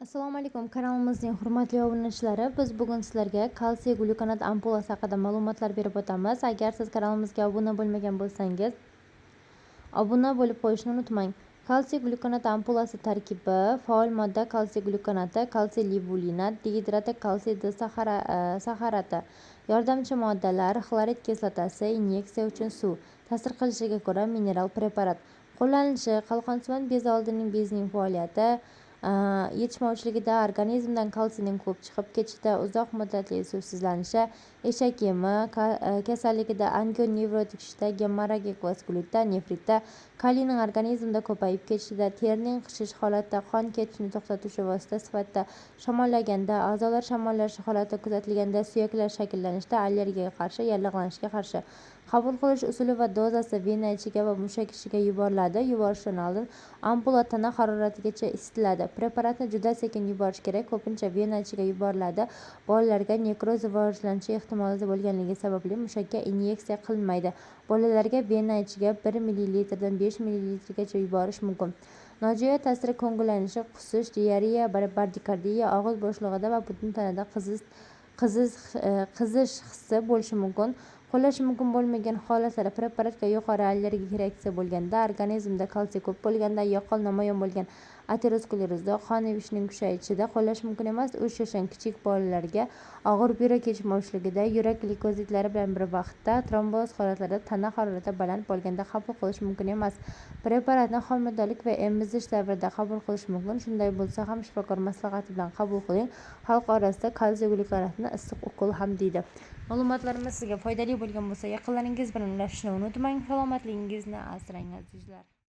Assalomu alaykum, kanalimizning hurmatli obunachilari. Biz bugun sizlarga kalsiy glyukonat ampulasi haqida ma'lumotlar berib o'tamiz. Agar siz kanalimizga obuna bo'lmagan bo'lsangiz, obuna bo'lib qo'yishni unutmang. Kalsiy glyukonat ampulasi tarkibi: faol modda kalsiy glyukonati, kalsiy levulinat, digidrati kalsiy D saxarati, yordamchi moddalar xlorid kislotasi, inyeksiya uchun suv. Ta'sir qilishiga ko'ra mineral preparat. Qo'llanilishi: qalqonsimon bez oldining bezining faoliyati yetishmovchiligida, organizmdan kalsiyning ko'p chiqib ketishida, uzoq muddatli suvsizlanishi, eshak yemi kasalligida, angionevrotik shishda, gemorragik vaskulitda, nefritda, kaliyning organizmda ko'payib ketishida, terining qichishish holatida, qon ketishini to'xtatuvchi vosita sifatida, shamollaganda, a'zolar shamollashi holati kuzatilganda, suyaklar shakllanishida, allergiyaga qarshi, yallig'lanishga qarshi. Qabul qilish usuli va dozasi: vena ichiga va mushak ichiga yuboriladi. Yuborishdan oldin ampula tana haroratigacha isitiladi. Preparatni juda sekin yuborish kerak, ko'pincha vena ichiga yuboriladi. Bolalarga nekroz rivojlanishi ehtimoli bo'lganligi sababli mushakka inyeksiya qilinmaydi. Bolalarga vena ichiga 1 millilitrdan 5 millilitrgacha yuborish mumkin. Nojo'ya ta'siri: ko'ngillanishi, qusish, diareya, bradikardiya, og'iz bo'shlig'ida va butun tanada qizish hissi bo'lishi mumkin. Qo'llash mumkin bo'lmagan holatlar: preparatga yuqori allergik reaksiya bo'lganda, organizmda kalsiy ko'p bo'lganda, yaqqol namoyon bo'lgan aterosklerozda, qon ivishining kuchayishida qo'llash mumkin emas. 3 yoshdan kichik bolalarga, og'ir buyrak yetishmovchiligida, yurak glikozidlari bilan bir vaqtda, tromboz holatlarida, tana harorati baland bo'lganda qabul qilish mumkin emas. Preparatni homiladorlik va emizish davrida qabul qilish mumkin, shunday bo'lsa ham shifokor maslahati bilan qabul qiling. Xalq orasida kalsiy glyukonatni issiq ukol ham deydi. Ma'lumotlarimiz sizga foydali bo'lgan bo'lsa, yaqinlaringiz bilan ulashishni unutmang. Salomatligingizni asrang, azizlar.